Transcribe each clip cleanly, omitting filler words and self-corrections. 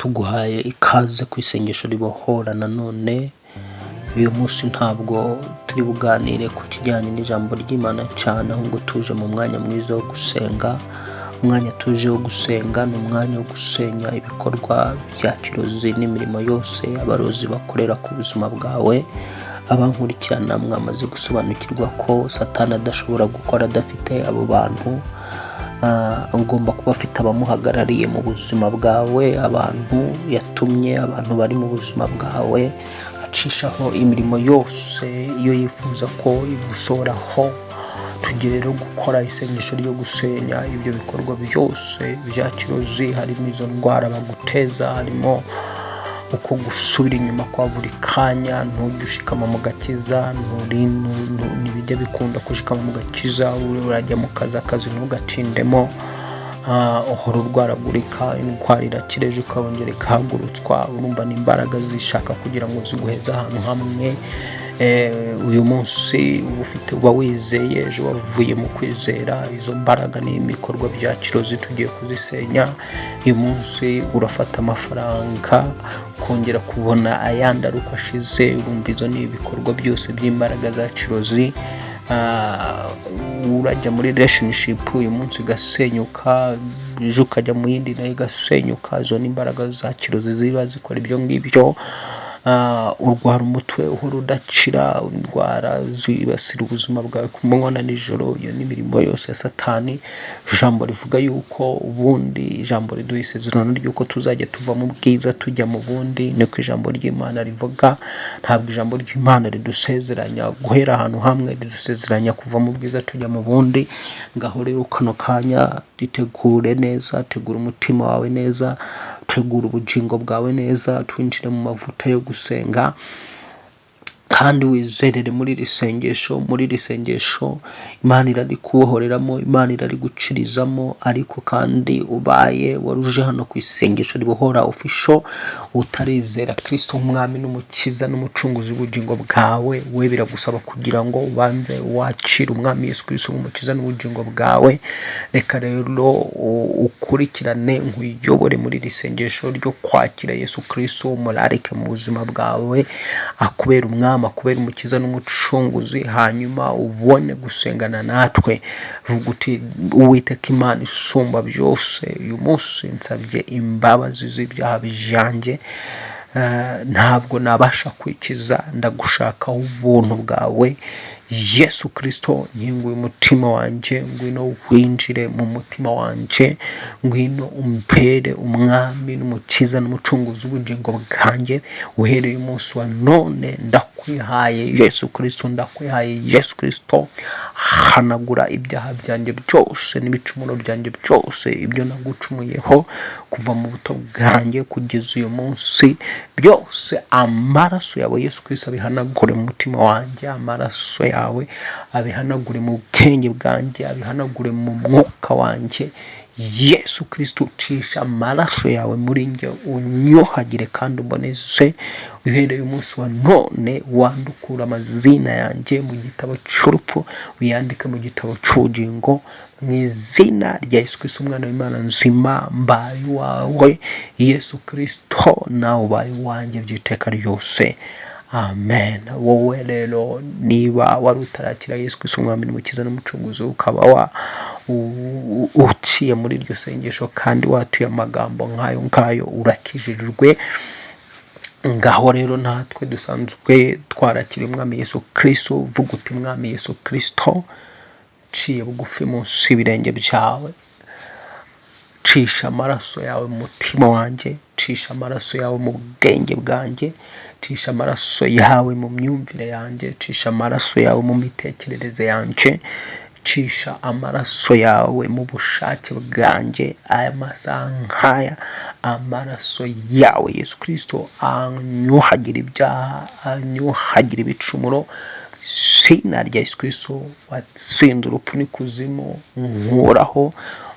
Tuguhaye ikaze ku isengesho ribohora nanone. Uyu munsi ntabwo turi buganire ku kijyanye n'ijambo ry'Imana cyane, ahubwo tuje mu mwanya mwiza wo gusenga. Umwanya tuje wo gusenga ni umwanya wo gusenya ibikorwa bya kirozi n'imirimo yose abarozi bakorera ku buzima bwawe. Abankurikirana mwamaze gusobanukirwa ko Satani adashobora gukora adafite abo bantu. Ugomba kuba afite abamuhagarariye mu buzima bwawe, abantu yatumye, abantu bari mu buzima bwawe acishaho imirimo yose iyo yifuza ko igusohoraho. Tugiye rero gukora isengesho ryo gusenya ibyo bikorwa byose bya kirozi, harimo izo ndwara baguteza, harimo uko gusubira inyuma kwa buri kanya, ntujye ushikama mu gakiza, ntibijya bikunda gushikama mu gakiza, urajya mu kazi, akazi ntugatindemo, uhora urwaragurika, indwara irakira ejo ikongera ikahagurutswa. Urumva ni imbaraga zishaka kugira ngo ziguheze ahantu hamwe. Uyu munsi uba ufite, uba wizeye, ejo wavuye mu kwizera. Izo mbaraga ni ibikorwa bya kirozi, tugiye kuzisenya. Uyu munsi urafata amafaranga, ukongera kubona ayandi ari uko ashize. Urumva izo ni ibikorwa byose by'imbaraga za kirozi. Urajya muri relationship uyu munsi igasenyuka, ejo ukajya mu yindi nayo igasenyuka. Izo ni imbaraga za kirozi ziba zikora ibyo ngibyo. Urwara umutwe uhora udakira, indwara zibasira ubuzima bwawe ku manywa na nijoro. Iyo ni imirimo yose ya Satani. Ijambo rivuga yuko ubundi ijambo riduha isezerano ry'uko tuzajya tuva mu bwiza tujya mu bundi, niko ijambo ry'Imana rivuga. Ntabwo ijambo ry'Imana ridusezeranya guhera ahantu hamwe, ridusezeranya kuva mu bwiza tujya mu bundi. Ngaho rero kano kanya ritegure neza, tegura umutima wawe neza, tegura ubugingo bwawe neza, twinjire mu mavuta yo gusenga kandi wizerere muri iri sengesho. Muri iri sengesho Imana irarikubohoreramo, Imana irarigucirizamo. Ariko kandi ubaye wari uje hano ku isengesho ribohora official utarizera Kristo nk'umwami n'umukiza n'umucunguzi w'ubugingo bwawe, we biragusaba kugira ngo ubanze wakire umwami Yesu Kristo nk'umukiza n'ubugingo bwawe. Reka rero ukurikirane nkuyobore muri iri sengesho ryo kwakira Yesu Kristo, umurarike mu buzima bwawe, akubera umwami, akubera umukiza n'umucunguzi, hanyuma ubone gusengana natwe. Vuga uti: "Uwiteka Imana isumba byose, uyu munsi nsabye imbabazi z'ibyaha byanjye. Ntabwo nabasha kwikiza, ndagushakaho ubuntu bwawe. Yesu Kirisito, nkinguye umutima wanjye, ngwino winjire mu mutima wanjye, ngwino umbere umwami n'umukiza n'umucunguzi w'ubugingo bwanjye. Uhereye umunsi wa none ndakwihaye Yesu Kirisito, ndakwihaye Yesu Kirisito. Hanagura ibyaha byanjye byose n'ibicumuro byanjye byose, ibyo nagucumuyeho kuva mu buto bwanjye kugeza uyu munsi byose. Amaraso yawe Yesu Kirisito abihanagure mu mutima wanjye, amaraso yawe abihanagure mu bwenge bwanjye, abihanagure mu mwuka wanjye. Yesu Kirisito, ucisha amaraso yawe muri njye, unyuhagire kandi umboneze. Uhereye umunsi wa none wandukura amazina yanjye mu gitabo cy'urupfu, uyandike mu gitabo cy'ubugingo. Mu izina rya Yesu Kirisito umwana w'Imana nzima, mbaye uwawe Yesu Kirisito, nawe ubaye uwanjye by'iteka ryose, amen." Wowe rero niba wari utarakira Yesu Kristo umwami n'umukiza n'umucunguzi, ukaba wa uciye muri iryo sengesho kandi watuye amagambo nk'ayo ngayo, urakijijwe. Ngaho rero natwe dusanzwe twarakira umwami Yesu Kristo, uvuga uti: "Mwami Yesu Kristo, nciye bugufi munsi y'ibirenge byawe, cisha amaraso yawe mu mutima wanjye, cisha amaraso yawe mu bwenge bwanjye, cisha amaraso yawe mu myumvire yanjye, cisha amaraso yawe mu mitekerereze yanjye, cisha amaraso yawe mu bushake bwanjye. Aya masaha nk'aya, amaraso yawe Yesu Kirisito anyuhagira ibyaha, anyuhagira ibicumuro. Izina rya Yesu Kirisito watsinze urupfu n'ikuzimu, nkuraho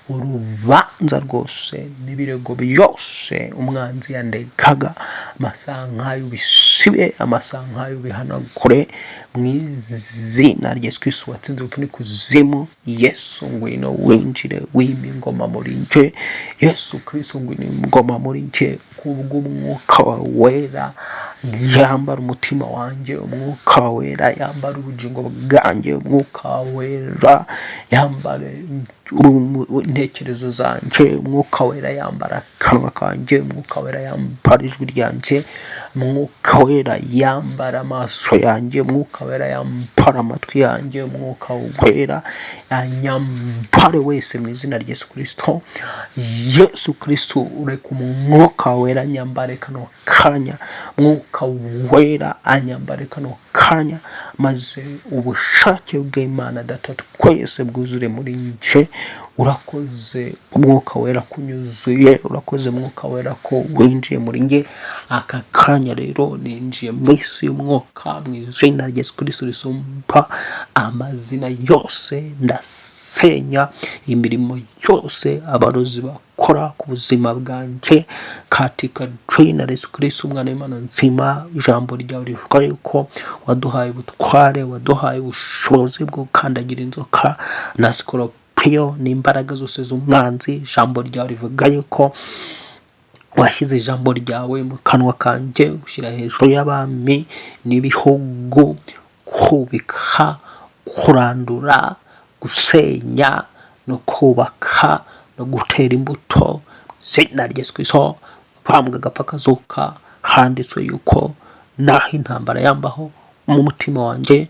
urubanza rwose n'ibirego byose umwanzi yandegaga. Amasaha nk'ayo ubisibe, amasaha nk'ayo ubihanagure, mu izina rya Yesu Kristo watsinze urupfu n'ikuzimu. Yesu, ngwino winjire, wime ingoma muri njye. Yesu Kristo, ngwino ingoma muri njye." Kuko Kubw'umwuka wawe wera yambara umutima wanjye, umwuka wera yambara ubugingo bwanjye, umwuka wera yambara intekerezo zanjye, umwuka wera yambara akanwa kanjye, umwuka wera yambara ijwi ryanjye, umwuka wera yambara amaso yanjye, umwuka wera yambara amatwi yanjye, umwuka wera yanyambare wese mu izina rya Yesu Kirisito. Yesu Kirisito, ureka umwuka wera anyambare kano kanya, umwuka wera anyambare kano kanya, maze ubushake bw'Imana Data twese bwuzure muri nje. Urakoze umwuka wera kunyuzuye, urakoze mwuka wera ko winjiye muri nge aka kanya. Rero ninjiye mu isi y'umwuka mu izina rya Yesu Kirisito risumba amazina yose. Ndasenya imirimo yose abarozi bakora ku buzima bwanjye katika jina la Yesu Kristo, umwana w'Imana nzima. Ijambo ryawe rivuga yuko waduhaye ubutware, waduhaye ubushobozi bwo gukandagira inzoka na sikoropiyo n'imbaraga zose z'umwanzi. Ijambo ryawe rivuga yuko washyize ijambo ryawe mu kanwa kanjye, ushyira hejuru y'abami n'ibihugu, kubika, kurandura, gusenya no kubaka no gutera imbuto. Izina rya Yesu Kristo, bambwa agapfa kazuka. Handitswe yuko naho intambara yambaho, mu mutima wanjye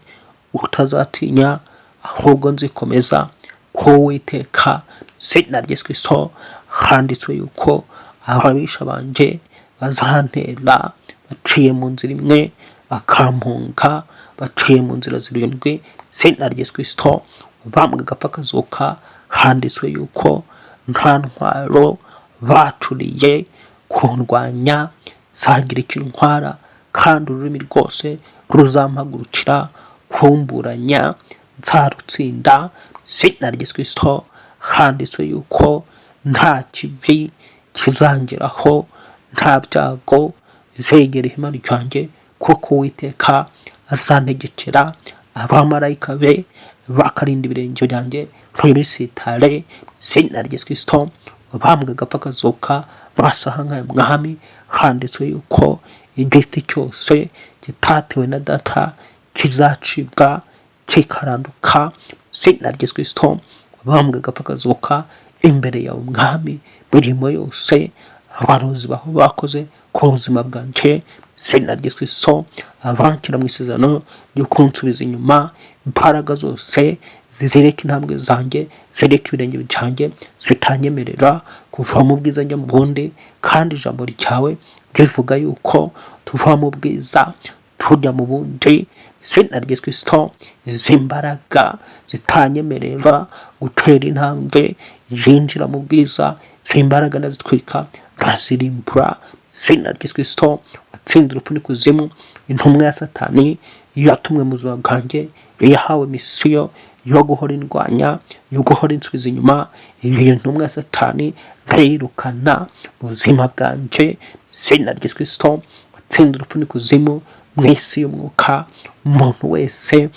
utazatinya, ahubwo nzikomeza ko Uwiteka. Izina rya Yesu Kristo, handitswe yuko ababisha banjye bazantera baciye mu nzira imwe, bakampunga baciye mu nzira zirindwi. Izina rya Yesu Kristo, bambwa agapfa kazuka. Handitswe yuko nta ntwaro bacuriye kundwanya zagira icyo intwara, kandi ururimi rwose ruzampagurukira kumburanya nzarutsinda. Izina rya Yesu Kristo, handitswe yuko nta kibi kizangeraho, nta byago bizegera ihema ryanjye, kuko Uwiteka azantegekera abamarayika be, bakarinda ibirenge byanjye ntibisitare. Izina rya Yesu Kristo, bambwe agapfa kazuka basaha nk'aya mwami. Handitswe yuko igiti cyose kitatewe na Data kizacibwa kikaranduka. Izina rya Yesu Kristo, bambwe agapfa kazuka. Imbere yawe mwami, mirimo yose abarozi baho bakoze ku buzima bwanjye, izina rya Yesu Kristo, abanshyira mu isezerano ryo kunsubiza inyuma, imbaraga zose zizireka intambwe zanjye, zireka ibirenge byanjye, zitanyemerera kuva mu bwiza njya mu bundi, kandi ijambo ryawe rivuga yuko tuva mu bwiza tujya mu bundi. Izina rya Yesu Kristo, izi mbaraga zitanyemerera gutera intambwe yinjira mu bwiza, izi mbaraga ndazitwika, ndazirimbura. Izina rya Yesu Kristo, watsinze urupfu n'ikuzimu, intumwa ya Satani yatumwe mu buzima bwanjye, yahawe misiyo yo guhora indwanya, yo guhora insubiza inyuma, iyi ntumwa ya Satani ndayirukana mu buzima bwanjye. Izina rya Yesu Kristo, watsinze urupfu n'ikuzimu, mu isi y'umwuka, umuntu wese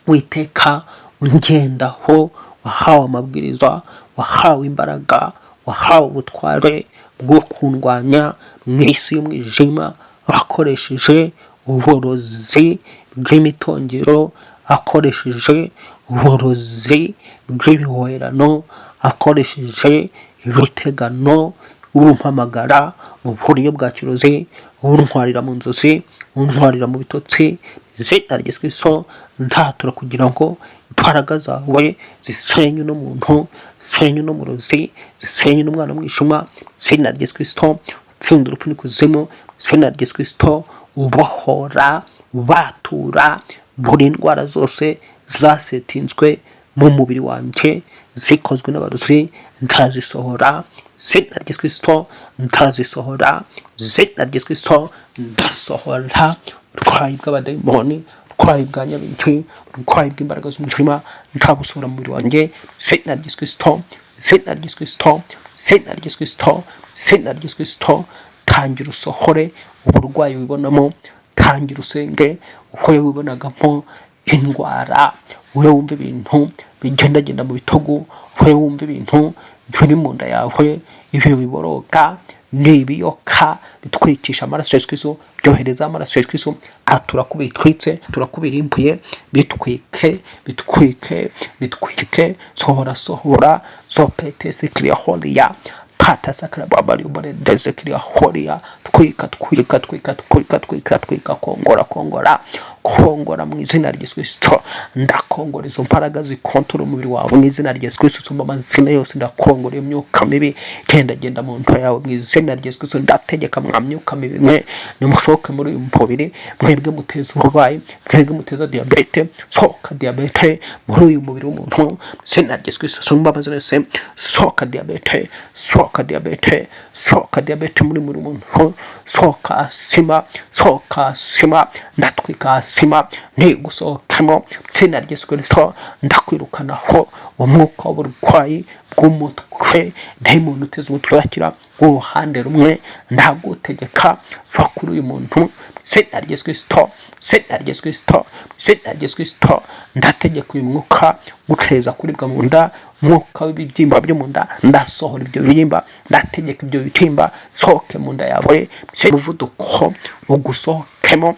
witeka ungendaho, wahawe amabwiriza, wahawe imbaraga, wahawe ubutware bwo kundwanya mu isi y'umwijima, akoresheje uburozi bw'imitongero, akoresheje uburozi bw'ibihoberano, akoresheje ibitegano, umpamagara mu buryo bwa kirozi, untwarira mu nzozi, untwarira mu bitotsi, izina rya Yesu Kristo, ndatura kugira ngo imbaraga zawe zisenye uno muntu, zisenye uno murozi, zisenye n'umwana w'umwijima. Izina rya Yesu Kristo, utsinda urupfu n'ikuzimu, izina rya Yesu Kristo, ubohora, ubatura buri ndwara zose zasetinzwe mu mubiri wanjye zikozwe n'abarozi, ndazisohora. Izina rya Yesu Kristo, ndazisohora. Izina rya Yesu Kristo, ndasohora uburwayi bw'abadayimoni, uburwayi bwa nyabingi, uburwayi bw'imbaraga z'umwijima, ndabusohora mu mubiri wanjye. Izina rya Yesu Kristo, izina rya Yesu Kristo, izina rya Yesu Kristo, izina rya Yesu Kristo. Tangira usohore uburwayi wibonamo, tangira usenge uko wibonagamo indwara, wowe wumva ibintu bigendagenda mu bitugu, wowe wumva ibintu biri mu nda yawe, ibyo biboroga. Ni ibiyoka bitwikisha amaraso ya Yesu Kristo, byohereza amaraso ya Yesu Kristo, atura ko bitwitse, turakubirimbuye. Bitwike, bitwike, bitwike. Sohora, sohora. Zopete sikiriya horiya pata sakara babari ubone desekiriya horiya. Twika, twika, twika, twika, twika, twika. Kongora, kongora, kongora mu izina rya Yesu Kristo. Ndakongora izo mbaraga zikontora umubiri wawe mu izina rya Yesu Kristo. Usumba amazina yose, ndakongora iyo myuka mibi genda genda mu nda yawe mu izina rya Yesu Kristo. Ndategeka, mwa myuka mibi mwe, nimusohoke muri uyu mubiri. Mwebwe muteza uburwayi, mwebwe muteza diyabete, sohoka diyabete muri uyu mubiri w'umuntu mu izina rya Yesu Kristo. Usumba amazina yose, sohoka diyabete, sohoka diyabete, sohoka diyabete muri muntu. Sohoka asima, sohoka asima. Ndatwika asima, ntigusohokemo izina rya Yesu Kristo. Ndakwirukanaho umwuka w'uburwayi bw'umutwe, dayimoni uteze umutwe udakira w'uruhande rumwe. Ndagutegeka, va kuri uyu muntu izina rya Yesu Kristo, izina rya Yesu Kristo, izina rya Yesu Kristo. Ndategeka uyu mwuka guteza kuribwa mu nda, umwuka w'ibibyimba byo mu nda, ndasohora ibyo bibyimba. Ndategeka ibyo bibyimba, sohoke mu nda yawe. Umuvuduko ugusohokemo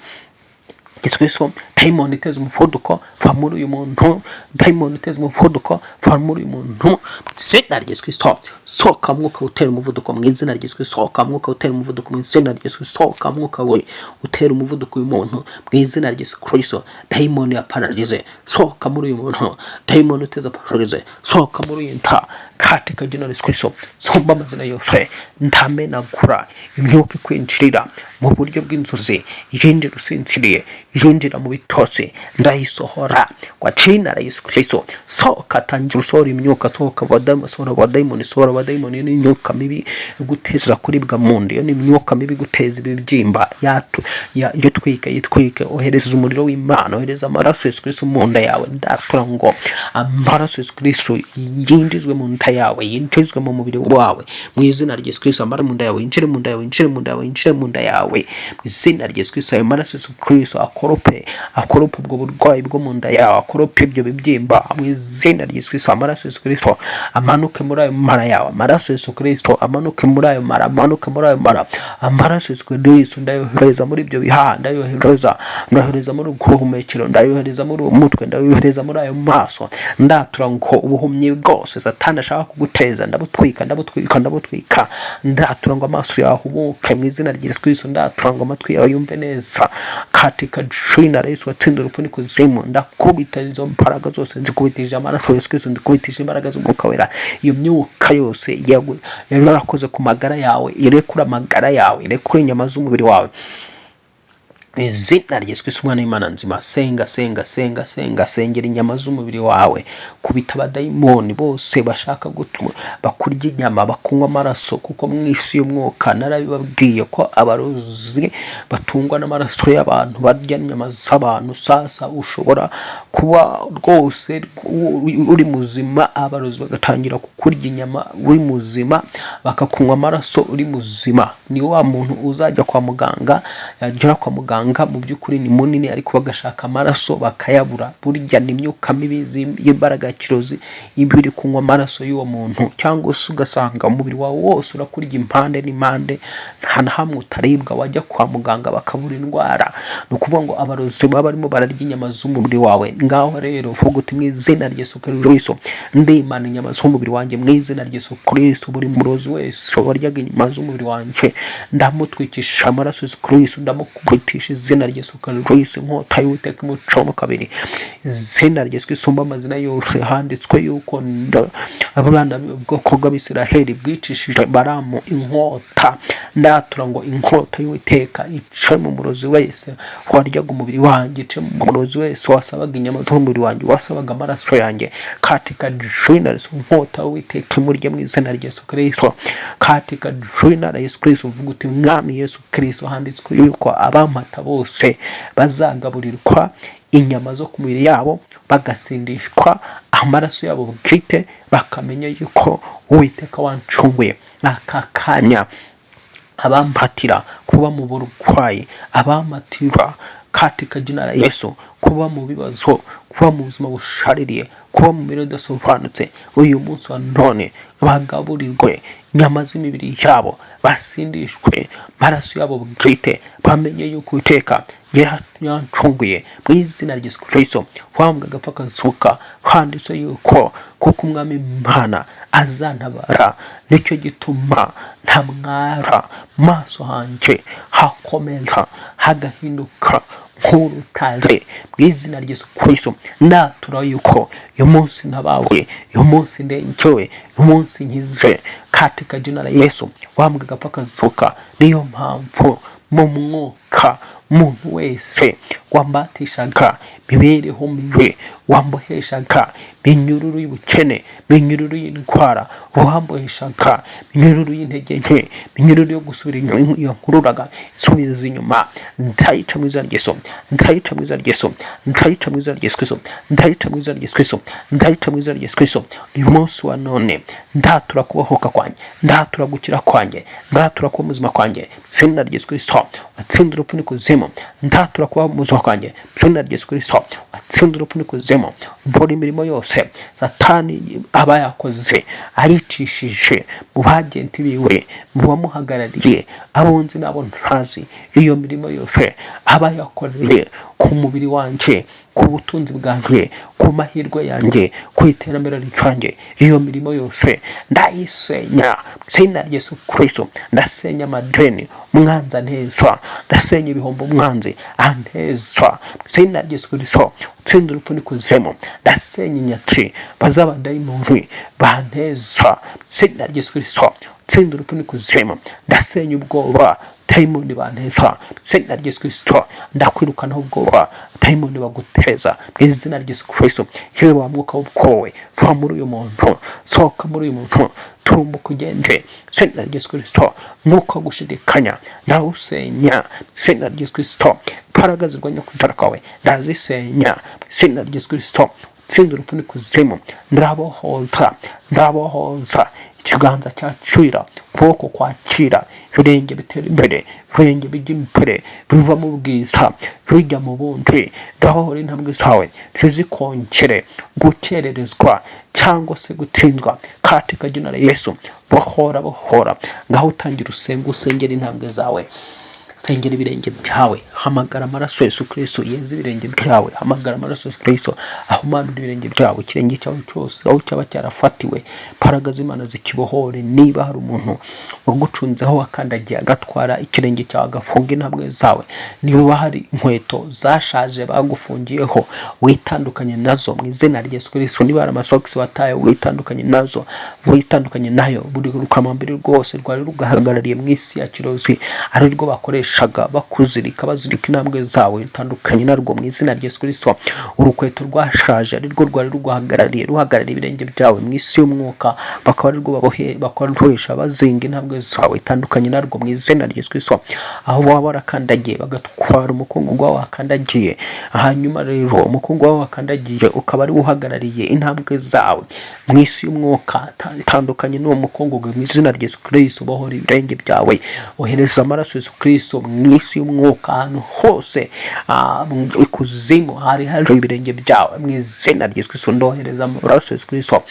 Yesu Kristo. Dayimoni iteza umuvuduko, va muri uyu muntu. Dayimoni iteza umuvuduko, va muri uyu muntu izina rya Yesu Kristo. Sohoka mwuka utera umuvuduko mu izina rya Yesu Kristo. Sohoka mwuka utera umuvuduko mu izina rya Yesu. Sohoka mwuka we utera umuvuduko uyu muntu mu izina rya Yesu Kristo. Dayimoni ya paralyze, sohoka muri uyu muntu. Dayimoni uteza paralyze, sohoka muri uyu nta katika jina la Yesu Kristo. Somba amazina yose, ndamenagura imyuka ikwinjirira mu buryo bw'inzozi, yinjira usinziriye, yinjira mu bitotsi, ndayisohora kwa jina la Yesu Kristo. Sohoka, tangira usohora imyuka. Sohoka abadamu, sohora abadayimoni, sohora abadayimoni. Iyo ni imyuka mibi iguteza kuribwa mu nda, iyo ni imyuka mibi iguteza ibibyimba. Yatu ya yitwike, yitwike. Ohereza umuriro w'Imana, ohereza amaraso Yesu Kristo mu nda yawe. Ndatura ngo amaraso Yesu Kristo yinjizwe mu nda yawe, yinjizwe mu mubiri wawe mu izina rya Yesu Kristo. Amara mu nda yawe, yinjire mu nda yawe, yinjire mu nda yawe, yinjire mu nda yawe mu izina rya Yesu Kristo. Ayo maraso Yesu Kristo akorope, akorope ubwo burwayi bwo mu nda yawe, akorope ibyo bibyimba mu izina rya Yesu Kristo. Amaraso Yesu Kristo amanuke muri ayo mara yawe. Amaraso Yesu Kristo amanuke muri ayo mara, amanuke muri ayo mara. Amaraso Yesu Kristo ndayohereza muri ibyo bihaha, ndayohereza, ndayohereza muri ubwo buhumekero, ndayohereza muri uwo mutwe, ndayohereza muri ayo maso. Ndatura ngo ubuhumyi bwose Satani ashaka kuguteza, ndabutwika, ndabutwika, ndabutwika. Ndatura ngo amaso yawe ahumuke mu izina rya Yesu Kristo. Ndatura ngo amatwi yawe yumve neza katika jina la Yesu watsinze urupfu n'ikuzimu. Ndakubita izo mbaraga zose, nzikubitije amaraso Yesu Kristo, ndikubitije imbaraga z'Umwuka Wera. Iyo myuka yose yarakoze ku magara yawe, irekura amagara yawe, irekura inyama z'umubiri wawe izina rya Yesu Kristo, Umwana w'Imana nzima. Senga, senga, senga, senga, sengera inyama z'umubiri wawe. Kubita abadayimoni bose bashaka gutuma bakurya inyama, bakunywa amaraso, kuko mu isi y'umwuka narabibabwiye ko abarozi batungwa n'amaraso y'abantu, barya inyama z'abantu. Sasa ushobora kuba rwose uri muzima, abarozi bagatangira kukurya inyama uri muzima, bakakunywa amaraso uri muzima. Ni wa muntu uzajya kwa muganga, yagera kwa muganga, mu by'ukuri ni munini, ariko bagashaka amaraso bakayabura. Burya ni imyuka mibi y'imbaraga ya kirozi iba iri kunywa amaraso y'uwo muntu. Cyangwa se ugasanga umubiri wawe wose urakurya impande n'impande, nta na hamwe utaribwa, wajya kwa muganga bakabura indwara. Ni ukuvuga ngo abarozi baba barimo bararya inyama z'umubiri wawe. Ngaho rero vuga uti: "Mu izina rya Yesu Kristo, ndimana inyama z'umubiri wanjye mu izina rya Yesu Kristo. Buri murozi wese waryaga inyama z'umubiri wanjye, ndamutwikisha amaraso Yesu Kristo, ndamukubitisha izina rya Yesu Kristo, inkota y'Uwiteka imucamo kabiri, izina rya Yesu Kristo isumba amazina yose." Handitswe yuko abana b'ubwoko bw'Abisiraheli bwicishije Baramu inkota. Ndatura ngo inkota y'Uwiteka ice mu murozi wese waryaga umubiri wanjye, ice mu murozi wese wasabaga inyama z'umubiri wanjye, wasabaga amaraso yanjye, katika jina la Yesu. Inkota y'Uwiteka imurye mu izina rya Yesu Kristo, katika jina la Yesu Kristo. Uvuga uti: "Mwami Yesu Kristo, handitswe yuko abampata bose bazagaburirwa inyama zo ku mibiri yabo, bagasindishwa amaraso yabo bwite, bakamenya yuko Uwiteka wancunguye." Aka kanya abampatira kuba mu burwayi, abampatira katika jina la Yesu kuba mu bibazo, kuba mu buzima bushaririye, kuba mu bukene, Kuba mu mibereho idasobanutse, uyu munsi wa none bagaburirwe inyama z'imibiri yabo, basindishwe amaraso yabo bwite, bamenye yuko Uwiteka yancunguye mu izina rya Yesu Kristo wambwe agapfa akazuka. Handitse yuko kuko Umwami Imana azantabara, nicyo gituma ntamwara, maso hanjye hakomeza hagahinduka nk'urutare. Mu izina rya Yesu Kristo ndatura yuko uyu munsi nabawe, uyu munsi ndengewe, uyu munsi nkize, katika jina la Yesu wambwe agapfa akazuka. Niyo mpamvu mu mwuka, umuntu wese wambatishaga imibereho mibi, wamboheshaga minyururu y'ubukene, minyururu y'indwara, wamboheshaga minyururu y'intege nke, minyururu yo gusubira inyuma, iyo nkururaga isubiza inyuma, ndayica mu izina rya Yesu, ndayica mu izina rya Yesu, ndayica mu izina rya Yesu Kristo, ndayica mu izina rya Yesu Kristo, ndayica mu izina rya Yesu Kristo. Uyu munsi wa none ndatura kubohoka kwanjye, ndatura gukira kwanjye, ndatura kuba muzima kwanjye mu izina rya Yesu Kristo watsinze urupfu n'ikuzimu. Ndatura kuba muzima kwanjye mu izina rya Yesu Kristo watsinze urupfu n'ikuzimu. Buri mirimo yose Satani aba yakoze ayicishije mu bagenti biwe, mu bamuhagarariye, abo nzi n'abo ntazi, iyo mirimo yose aba yakoreye ku mubiri wanjye, ku butunzi bwanjye, ku mahirwe yanjye, ku iterambere ryanjye, iyo mirimo yose ndayisenya mu izina rya Yesu Kristo. Ndasenya amadeni umwanzi anteza, ndasenya ibihombo umwanzi anteza mu izina rya Yesu Kristo utsinda urupfu n'ikuzimu. Ndasenya inyatsi baz'abadayimoni banteza mu izina rya Yesu Kristo utsinda urupfu n'ikuzimu. Ndasenya ubwoba dayimoni banteza mu izina rya Yesu Kristo. Ndakwirukanaho ubwoba dayimoni baguteza mu izina rya Yesu Kristo. Yewe wa mwuka w'ubwoba, va muri uyu muntu, sohoka muri uyu muntu, turumbuka ugende mu izina rya Yesu Kristo. Mwuka wo gushidikanya ndawusenya mu izina rya Yesu Kristo. Imbaraga zirwanya kwizera kwawe ndazisenya mu izina rya Yesu Kristo utsinda urupfu n'ikuzimu. Ndabohoza, ndabohoza ikiganza cyacira, ukuboko kwakira, ibirenge bitera imbere, ibirenge bijya imbere, biva mu bwiza bijya mu bundi. Ndabohora intambwe zawe ntizikongere gukererezwa cyangwa se gutinzwa, katika jina la Yesu. Bohora, bohora. Ngaho utangira usenga, usengera intambwe zawe, sengera ibirenge byawe, hamagara amaraso Yesu Kristo yeza ibirenge byawe, hamagara amaraso Yesu Kristo ahumanura ibirenge byawe, ikirenge cyawe cyose aho cyaba cyarafatiwe, imbaraga z'Imana zikibohore. Niba hari umuntu wagucunzeho, wakandagiye agatwara ikirenge cyawe, agafunga intambwe zawe, niba hari inkweto zashaje bagufungiyeho, witandukanye nazo mu izina rya Yesu Kristo. Niba hari amasogisi wataye, witandukanye nazo, witandukanye nayo. Buri rukamambiri rwose rwari rugahagarariye mu isi ya kirozi, ari rwo bakoreshaga bakuzirika, bazirika intambwe zawe, bitandukanye narwo mu izina rya Yesu Kristo. Urukweto rwashaje ari rwo rwari ruguhagarariye, ruhagarariye ibirenge byawe mu isi y'umwuka, bakaba ari rwo babohe bakoresha bazinga intambwe zawe, itandukanye narwo mu izina rya Yesu Kristo. Aho waba warakandagiye bagatwara umukungugu wawe wakandagiye, hanyuma rero umukungugu wawe wakandagiye ukaba ari wo uhagarariye intambwe zawe mu isi y'umwuka, itandukanye n'uwo mukungugu mu izina rya Yesu Kristo. Bohora ibirenge byawe, ohereza amaraso Yesu Kristo mu isi y'umwuka, ahantu hose mu ikuzimu hari hari ibirenge byawe, mu izina rya Yesu Kristo ndohereza amaraso Yesu Kristo.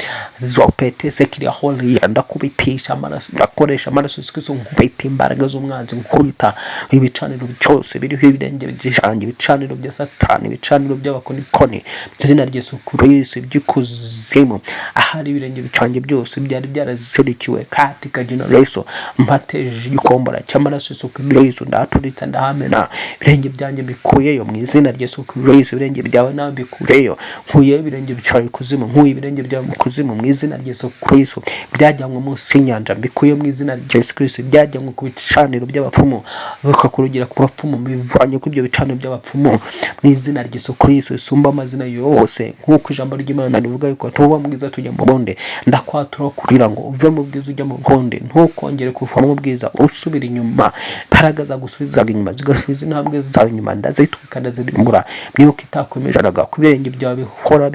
Zopete sekiriya horiya, ndakubitisha amaraso, ndakoresha amaraso Yesu Kristo, nkubita imbaraga z'umwanzi, nkubita ibicaniro byose biriho ibirenge byanjye, ibicaniro bya Satani, ibicaniro by'abakonikoni, mu izina rya Yesu Kristo, by'ikuzimu, ahari ibirenge byanjye byose byari byarazirikiwe, katika jina la Yesu mpateje igikombora cy'amaraso Yesu Kristo, ndahaturitsa, ndahamena. Ibirenge byanjye mbikuyeyo mu izina rya Yesu Kristo. Ibirenge byawe nawe mbikuyeyo, nkuyeyo ibirenge byawe ikuzimu, nkuye ibirenge byawe mu kuzimu mu izina rya Yesu Kristo. Byajyanywe munsi y'inyanja mbikuye mu izina rya Yesu Kristo. Byajyanywe ku bicaniro by'abapfumu, bakakurugira ku bapfumu, bivanye kuri ibyo bicaniro by'abapfumu mu izina rya Yesu Kristo risumba amazina yose. Nk'uko ijambo ry'Imana rivuga yuko tuba mu bwiza tujya mu bundi, ndakwatura kugira ngo uve mu bwiza ujya mu bundi, ntukongere kuva mu bwiza usubira inyuma. Imbaraga zagusubizaga inyuma, zigasubiza intambwe zawe inyuma, ndazitwika, ndazirimbura. Myuka itakwemejeraga ku birenge byawe bihora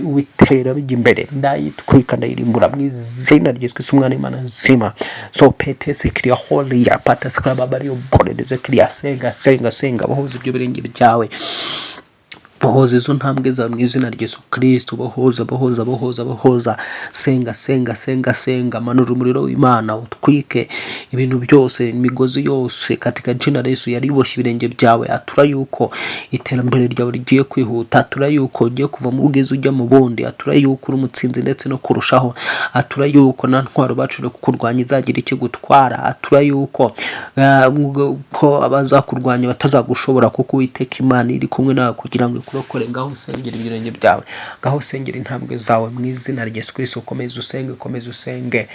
ubitera bijya imbere, ndayitwika, ndayirimbura mu izina rya Yesu Kristo umwana w'Imana nzima. So petese kiriya holiya patasikarababariyo borereze kiriya. Senga, senga, senga, bohoza ibyo birenge byawe. Bohoza izo ntambwe zawe mu izina rya Yesu Kristo. Bohoza, bohoza, bohoza, bohoza. Senga, senga, senga, senga. Manura umuriro w'Imana utwike ibintu byose, imigozi yose katika jina la Yesu yari iboshye ibirenge byawe. Atura yuko iterambere ryawe rigiye kwihuta, atura yuko ugiye kuva mu bwiza ujya mu bundi, atura yuko uri umutsinzi ndetse no kurushaho, atura yuko nta ntwaro bacuriwe kukurwanya izagira icyo gutwara, atura yuko ko abazakurwanya batazagushobora, kuko Uwiteka Imana iri kumwe nawe kugira ngo ikurokore. Ngaho usengera ibirenge byawe, ngaho usengera intambwe zawe mu izina rya Yesu Kristo. Komeza usenge, komeza usenge.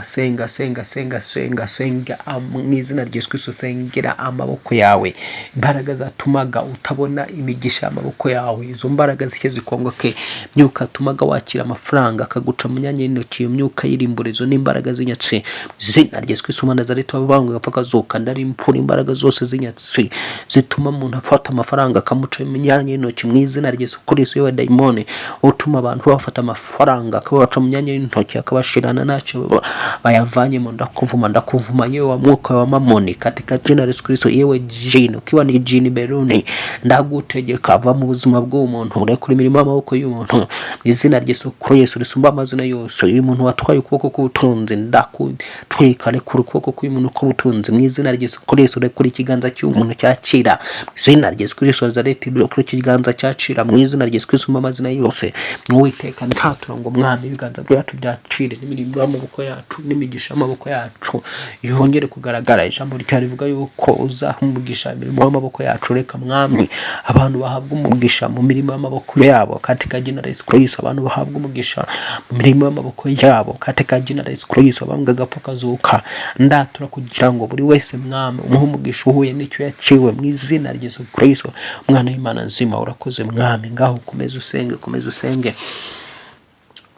Senga, senga, senga, senga, senga mu izina rya Yesu Kristo. Sengera amaboko yawe, imbaraga zatumaga utabona imigisha y'amaboko yawe, izo mbaraga zishye zikongoke. Myuka yatumaga wakira amafaranga akaguca mu myanya y'intoki, iyo myuka y'irimburizo n'imbaraga z'inyatsi, mu izina rya Yesu Kristo wa Nazareti wabambwe agapfa akazuka, ndarimbura imbaraga zose z'inyatsi zituma umuntu afata amafaranga akamuca mu myanya y'intoki, mu izina rya Yesu Kristo. Yewe dayimoni utuma abantu bafata amafaranga akabaca mu myanya y'intoki, akabashirana ntacyo bayavanyemo, ndakuvuma, ndakuvuma yewe wa mwuka wa mamoni, katika jina la Yesu Kristo. Yewe jini, ukiwa ni jini beruni, ndagutegeka va mu buzima bw'uwo muntu, urekura imirimo y'amaboko y'umuntu mu izina rya Yesu Kristo risumba amazina yose. Uyu muntu watwaye ukuboko k'ubutunzi, ndakutwika, rekura ukuboko k'uyu muntu k'ubutunzi mu izina rya Yesu Kristo. Rekura ikiganza cy'umuntu cyakira mu izina rya Yesu Kristo wa Nazareti, rekura ikiganza cyakira mu izina rya Yesu Kristo risumba amazina yose. Uwiteka, ntatura ngo Mwami ibiganza byacu byakire, n'imirimo y'amaboko yacu n'imigisha y'amaboko yacu yongere kugaragara. Ijambo ryawe rivuga yuko uzaha umugisha imirimo y'amaboko yacu. Reka Mwami abantu bahabwa umugisha mu mirimo y'amaboko yabo, katika jina la Yesu Kristo. Abantu bahabwa umugisha mu mirimo y'amaboko yabo, katika jina la Yesu Kristo. Bambwe agapfa kazuka, ndatura kugira ngo buri wese Mwami umuhe umugisha uhuye n'icyo yaciwe, mu izina rya Yesu Kristo, Umwana w'Imana nzima. Urakoze Mwami. Ngaho komeza usenge, komeza usenge,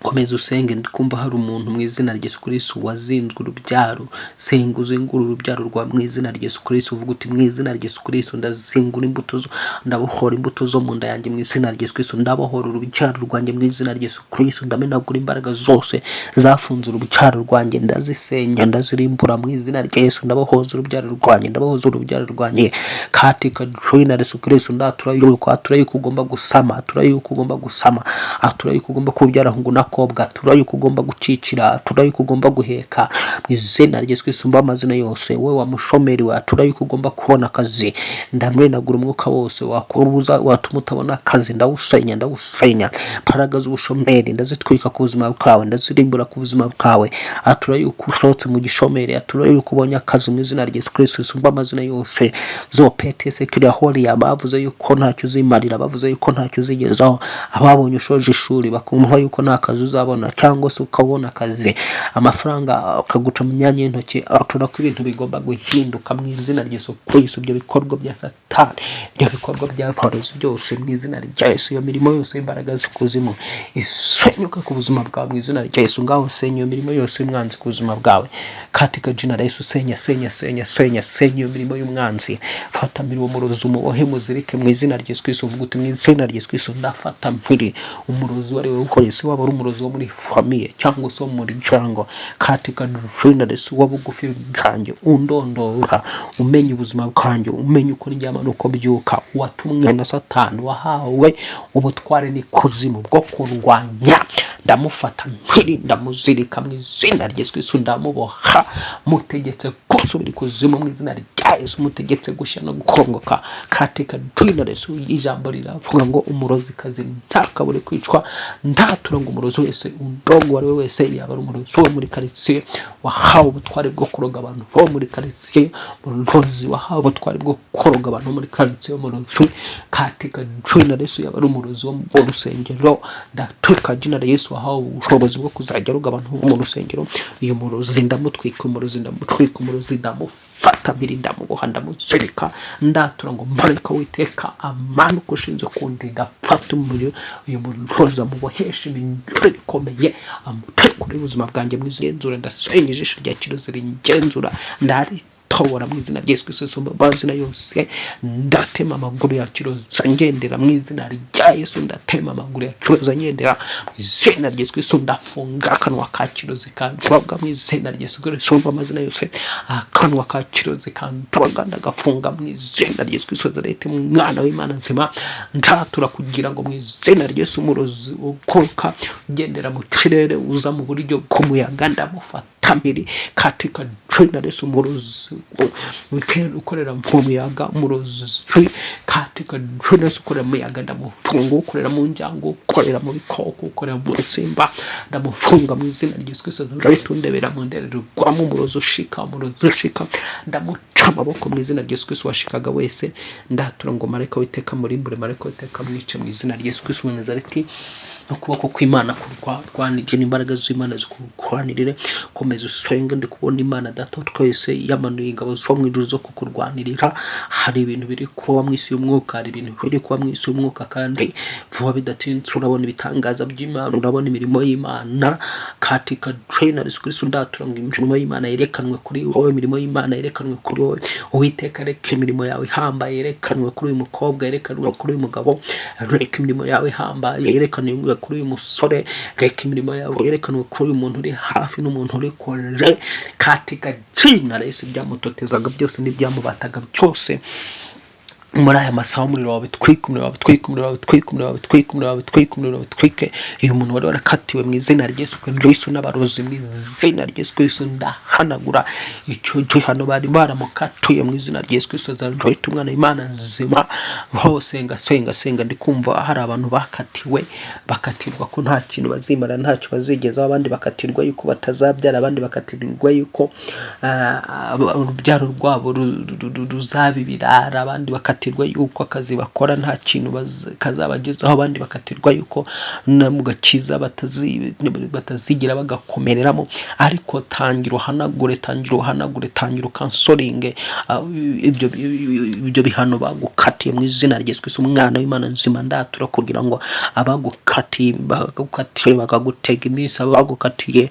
komeza usenge. Ndikumva hari umuntu mu izina rya Yesu Kristo wazinzwe urubyaro. Senga uzingure urubyaro rwawe mu izina rya Yesu Kristo. Uvuga uti: "Mu izina rya Yesu Kristo ndazingura imbuto zo, ndabohora imbuto zo mu nda yanjye mu izina rya Yesu Kristo, ndabohora urubyaro rwanjye mu izina rya Yesu Kristo, ndamenagura imbaraga zose zafunze urubyaro rwanjye, ndazisenya, ndazirimbura mu izina rya Yesu, ndabohoza urubyaro rwanjye, ndabohoza urubyaro rwanjye katika jina la Yesu Kristo." Ndatura yuko, atura yuko ugomba gusama, atura yuko ugomba gusama, atura yuko ugomba kubyara hungu n'akobwa, atura yuko ugomba gucicira, atura yuko ugomba guheka mu izina rya Yesu Kristo amazina yose. Wowe wa mushomeri we, atura yuko ugomba kubona akazi. Ndamenagura umwuka wose wakubuza, watuma utabona akazi, ndawusenya, ndawusenya. Imbaraga z'ubushomeri ndazitwika ku buzima bwawe, ndazirimbura ku buzima bwawe. Atura yuko usohotse mu gishomeri, atura yuko ubonye akazi mu izina rya Yesu Kristo risumba amazina yose. Zo petese kiriya horiya bavuze yuko ntacyo uzimarira, bavuze yuko ntacyo uzigezaho, ababonye ushoje ishuri bakumva yuko nta kazi uzabona, cyangwa se ukabona akazi amafaranga akaguca mu myanya y'intoki, atura ko ibintu bigomba guhinduka mu izina rya Yesu Kristo. Ibyo bikorwa bya Satani, ibyo bikorwa bya porozi byose, mu izina rya Yesu, iyo mirimo yose y'imbaraga z'ikuzimu isenyuka ku buzima bwawe mu izina rya Yesu. Ngaho senya iyo mirimo yose y'umwanzi ku buzima bwawe katika jina la Yesu. Senya, senya, senya, senya, senya iyo mirimo y'umwanzi. Fata mpiri uwo murozi, umubohe, muzirike mu izina rya Yesu Kristo. Uvuga uti: "Mu izina rya Yesu Kristo ndafata mpiri umurozi uwo ari we wese, waba ari umurozi wo muri famille cyangwa se wo mu muryango, katika jina la Yesu, wa bugufi bwanjye, undondora, umenya ubuzima bwanjye, umenya uko ndyama n'uko mbyuka, watumwe na Satani, wahawe ubutware n'ikuzimu bwo kurwanya, ndamufata mpiri, ndamuzirika mu izina rya Yesu Kristo, ndamuboha, mutegetse gusubira ikuzimu mu izina rya Yesu, mutegetse gushya no gukongoka katika jina la Yesu." Ijambo riravuga ngo umurozikazi ntakabure kwicwa. Ndatura ngo umurozi wese undongo, uwo ari we wese, yaba ari umurozi wo muri karitsiye wahawe ubutware bwo kuroga abantu bo muri karitsiye, umurozi wahawe ubutware bwo kuroga abantu bo muri karitsiye, umurozi katika jina la Yesu, yaba ari umurozi wo mu rusengero, ndatwika jina la Yesu, wahawe ubushobozi bwo kuzajya aroga abantu bo mu rusengero, uyu murozi ndamutwika, umurozi ndamutwika, umurozi ndamufata mpiri, ndamuboha, ndamuzirika. Ndatura ngo marayika w'Iteka amanuka ushinzwe kundinda afate umuriro uyu murozi, amuboheshe iminyururu ikomeye, amutekure ubuzima bwanjye mu izenzura. Ndasenya ijisho rya kirozi ringenzura, ndari Ndayatobora mu izina rya Yesu Kristo. Amazina yose, ndatema amaguru ya kirozi ngendera mu izina rya Yesu. Ndatema amaguru ya kirozi ngendera mu izina rya Yesu Kristo. Ndafunga akanwa ka kirozi kandoga mu izina rya Yesu Kristo. Amazina yose, akanwa ka kirozi kandoga ndagafunga mu izina rya Yesu Kristo. Nazareti, umwana w'Imana nzima, ndatura kugira ngo mu izina rya Yesu, umurozi ukoka ugendera mu kirere, uza mu buryo bw'umuyaga, ndamufata mpiri katika jina la Yesu. Umurozi ukorera mu muyaga, umurozi katika jina la Yesu ukorera mu muyaga, ndamufunga. Ukorera mu njangwe, ukorera mu bikoko, ukorera mu nsimba, ndamufunga mu izina rya Yesu Kristo. Nazareti. Undebera mu ndorerwamo, umurozi ushika, umurozi ushika, ndamuca amaboko mu izina rya Yesu Kristo. Washikaga wese, ndatura ngo marayika w'Iteka murimbure, marayika w'Iteka mwice mu izina rya Yesu Kristo wa Nazareti. N'ukuboko kw'Imana kurwanije n'imbaraga z'Imana zikurwanirire. Komeza usenge. Ndi kubona Imana Data wa twese yamanuye ingabo zo mu ijuru zo kukurwanirira. Hari ibintu biri kuba mu isi y'umwuka, hari ibintu biri kuba mu isi y'umwuka, kandi vuba bidatinze urabona ibitangaza by'Imana, urabona imirimo y'Imana katika jina la Yesu Kristo. Ndatura ngo imirimo y'Imana yerekanwe kuri wowe, imirimo y'Imana yerekanwe kuri wowe. Uwiteka, reka imirimo yawe ihambaye yerekanwe kuri uyu mukobwa, yerekanwe kuri uyu mugabo. Reka imirimo yawe ihambaye yerekanwe kuri uyu musore. Reka imirimo yawe yerekanwe kuri uyu muntu uri hafi n'umuntu uri kure katika jina la Yesu. Ibyamutotezaga byose n'ibyamubataga byose, muri aya masaha umuriro wawe twike, umuriro wawe twike, umuriro wawe twike, umuriro wawe twike, umuriro wawe twike, umuriro wawe twike uyu muntu wari warakatiwe mu izina rya Yesu Kristo n'abarozi. Mu izina rya Yesu Kristo ndahanagura icyo gihano bari baramukatiye mu izina rya Yesu Kristo Nazareti, umwana w'Imana nzima. Hose senga, senga, senga. Ndi kumva hari abantu bakatiwe, bakatirwa ko nta kintu bazimara, ntacyo bazigezaho. Abandi bakatirwa yuko batazabyara, abandi bakatirwa yuko urubyaro rwabo ruzaba ibirara, abandi bakatirwa yuko akazi bakora nta kintu kazabagezaho, abandi bakatirwa yuko no mu gakiza batazigira bagakomereramo. Ariko tangira uhanagure, tangira uhanagure, tangira ukansoringe ibyo bihano bagukatiye mu izina rya Yesu Kristo, umwana w'Imana nzima. Ndatura kugira ngo abagukatiye, bagukatiye bakagutega iminsi, abagukatiye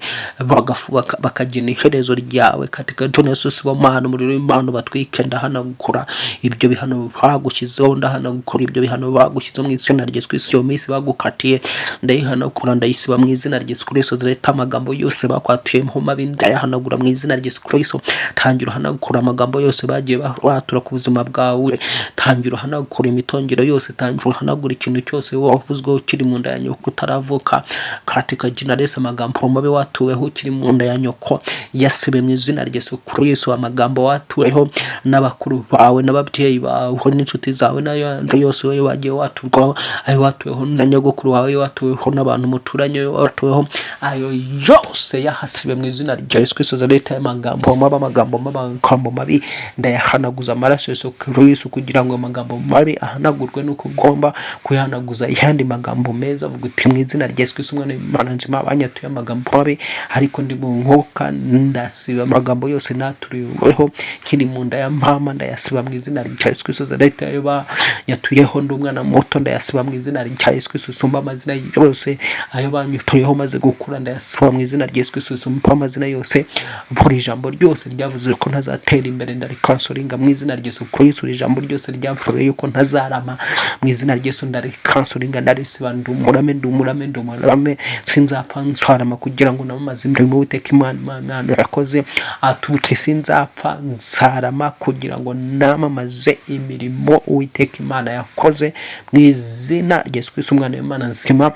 bakagena iherezo ryawe, katika jina Yesu Sibomana, umuriro w'Imana batwike. Ndahanagura ibyo bihano bagushyizeho, ndahanagura ibyo bihano bagushyizeho mu izina rya Yesu Kristo. Iyo minsi bagukatiye ndayihanagura, ndayisiba mu izina rya Yesu Kristo. Zireta amagambo yose bakwatuyemo mabi, ndayahanagura mu izina rya Yesu Kristo. Tangira uhanagura amagambo yose bagiye batura ku buzima bwawe. Tangira uhanagura imitongero yose. Tangira uhanagura ikintu cyose wavuzweho ukiri mu nda ya nyoko utaravuka katika jina la Yesu. Amagambo mabi watuweho ukiri mu nda ya nyoko yasibe mu izina rya Yesu Kristo. Amagambo watuweho n'abakuru bawe n'ababyeyi bawe n'inshuti zawe n'ayandi yose wowe wagiye waturwaho, ayo watuweho na nyogokuru wawe, ayo watuweho n'abantu muturanye, ayo watuweho, ayo yose yahasibe mu izina rya Yesu Kristo. Leta y'amagambo mabi, amagambo mabi, amagambo mabi, ndayahanaguza amaraso ya Yesu Kristo kugira ngo amagambo mabi ahanagurwe, nuko ugomba kuyahanaguza ayandi magambo meza. Avuga uti: "Mu izina rya Yesu Kristo, umwana w'Imana nzima, banyatuye amagambo mabi, ariko ndi mu nkoka, ndasiba amagambo yose naturiweho nkiri mu nda ya mama, ndayasiba mu izina rya Yesu Kristo." Leta ayo banyatuyeho ndi umwana muto, ndayasiba mu izina rya Yesu Kristo. Sumba amazina yose. Ayo banyatuyeho maze gukura, ndayasiba mu izina rya Yesu Kristo. Sumba amazina yose. Buri jambo ryose ryavuze ko ntazatera imbere, ndarikansoringa mu izina rya Yesu Kristo. Ijambo ryose ryavuze yuko ntazarama, mu izina rya Yesu ndarikansoringa, ndarisiba. Ndumurame, ndumurame, ndumurame. Sinzapfa, nzarama kugira ngo namamaze imirimo Uwiteka Imana yakoze. Atute: "Sinzapfa, nzarama kugira ngo namamaze imirimo Uwiteka Imana yakoze." Mu izina rya Yesu Kristo, umwana w'Imana nzima,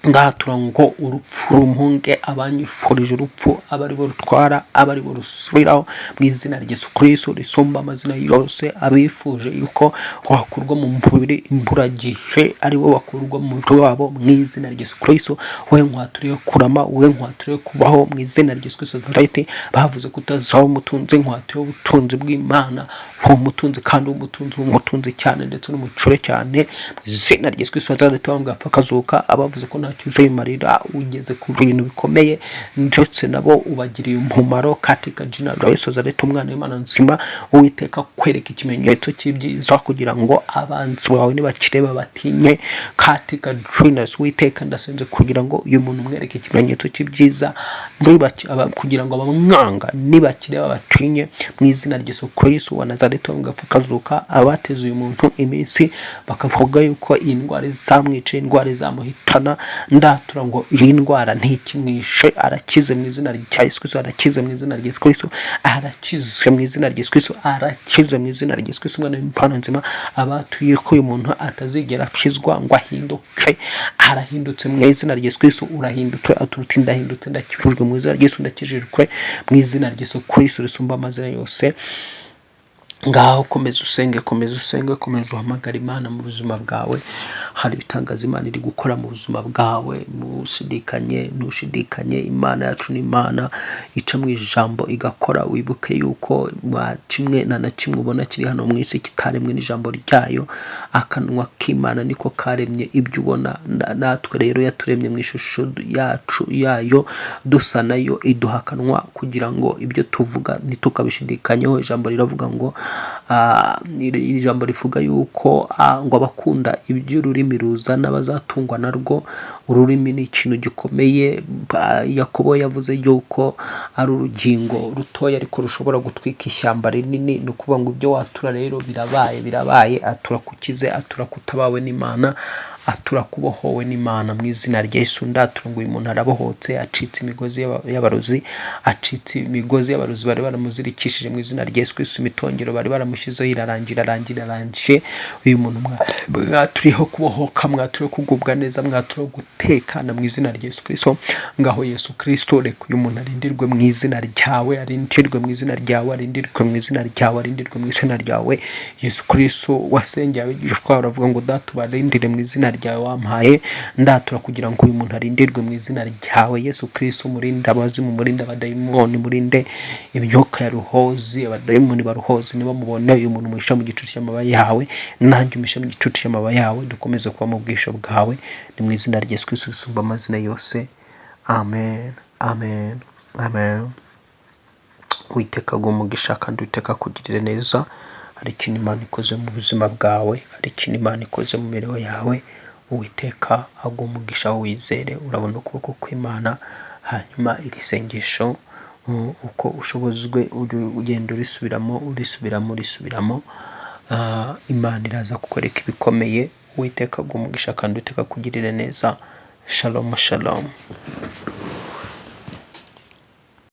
ngatura ngo urupfu rumpunge. Abanyifurije urupfu abe ari bo rutwara, abe ari bo rusubiraho mu izina rya Yesu Kristo risumba amazina yose. Abifuje yuko wakurwa mu mubiri imburagihe, ari bo bakurwa mu mubiri wabo mu izina rya Yesu Kristo. We nkwaturiye kurama, we nkwaturiye kubaho mu izina rya Yesu Kristo. Right, bavuze ko utazaba umutunzi, nkwaturiye ubutunzi bw'Imana, uwo mutunzi kandi umutunzi, umutunzi cyane ndetse n'umukire cyane mu izina rya Yesu Kristo. Azahita bambwira apfa akazuka. Abavuze ko nta ntacyo uzimarira, ugeze ku bintu bikomeye, ndetse nabo ubagiriye umumaro. Katika jina la Yesu Nazareti, umwana w'Imana nzima, Uwiteka kwereka ikimenyetso cy'ibyiza kugira ngo abanzi bawe nibakireba batinye. Katika jina, Uwiteka, ndasenze kugira ngo uyu muntu umwereke ikimenyetso cy'ibyiza, kugira ngo abamwanga nibakireba batinye, mu izina rya Yesu Kristo wa Nazareti wagapfa akazuka. Abateze uyu muntu iminsi bakavuga yuko iyi ndwara izamwica, indwara izamuhitana, ndatura ngo iyi ndwara ntikimwishe. Arakize mu izina rya Yesu Kristo, arakize mu izina rya Yesu Kristo, arakize mu izina rya Yesu Kristo, arakize mu izina rya Yesu Kristo, umwana w'Imana nzima. Abatuye ko uyu muntu atazigera akizwa ngo ahinduke, arahindutse mu izina rya Yesu Kristo. Urahindutse, aturutse, ndahindutse, ndakijijwe mu izina rya Yesu, ndakijijwe mu izina rya Yesu Kristo risumba amazina yose. Ngaho komeza usenge, komeza usenge, komeza uhamagare Imana mu buzima bwawe. Hari ibitangaza Imana iri gukora mu buzima bwawe. Ntushidikanye, ntushidikanye. Imana yacu ni Imana ica mu ijambo igakora. Wibuke yuko kimwe na kimwe ubona kiri hano mu isi kitaremwe n'ijambo ryayo. Akanwa k'Imana niko karemye ibyo ubona. Natwe rero yaturemye mu ishusho yacu yayo, dusa nayo, iduha akanwa kugira ngo ibyo tuvuga ntitukabishidikanyeho. Ijambo riravuga ngo iri jambo rivuga yuko ngo abakunda iby'ururimi ruzana bazatungwa narwo. Ururimi ni ikintu gikomeye. Yakobo yavuze yuko ari urugingo rutoya ariko rushobora gutwika ishyamba rinini. Ni ukuvuga ngo ibyo watura rero birabaye, birabaye. Atura kukize, atura kutabawe n'Imana, atura kubohowe n'Imana mu izina rya Yesu. Ndatura ngo uyu muntu arabohotse, acitse imigozi y'abarozi, acitse imigozi y'abarozi bari baramuzirikishije mu izina rya Yesu Kristo. Imitongero bari baramushyizeho irarangira, irarangira, irarangiye. Uyu muntu mwaturiho kubohoka, mwaturiho kugubwa neza, mwaturiho gutekana mu izina rya Yesu Kristo. Ngaho Yesu Kristo, reka uyu muntu arindirwe mu izina ryawe, arindirwe mu izina ryawe, arindirwe mu izina ryawe, arindirwe mu izina ryawe. Yesu Kristo wasengeye abigishwa bawe uravuga ngo: "Data, ubarindire mu izina ryawe wampaye." Ndatura kugira ngo uyu muntu arindirwe mu izina ryawe Yesu Kristo. Murinde abazimu, murinde abadayimoni, murinde imyuka ya ruhozi, abadayimoni ba ruhozi nibamubone. Uyu muntu muhisha mu gicucu cy'amababa yawe, nanjye umisha mu gicucu cy'amababa yawe, dukomeze kuba mu bwisho bwawe. Ni mu izina rya Yesu Kristo risumba amazina yose. Amen, amen, amen. Uwiteka aguhe umugisha kandi Uwiteka akugirire neza. Hari ikintu Imana ikoze mu buzima bwawe, hari ikintu Imana ikoze mu mibereho yawe. Uwiteka aguhe umugisha, wizere urabona ukuboko kw'Imana. Hanyuma iri sengesho uko ushobozwe ujye ugenda urisubiramo, urisubiramo, urisubiramo. Imana iraza kukwereka ibikomeye. Uwiteka aguhe umugisha kandi Uwiteka akugirire neza. Shalom, shalom.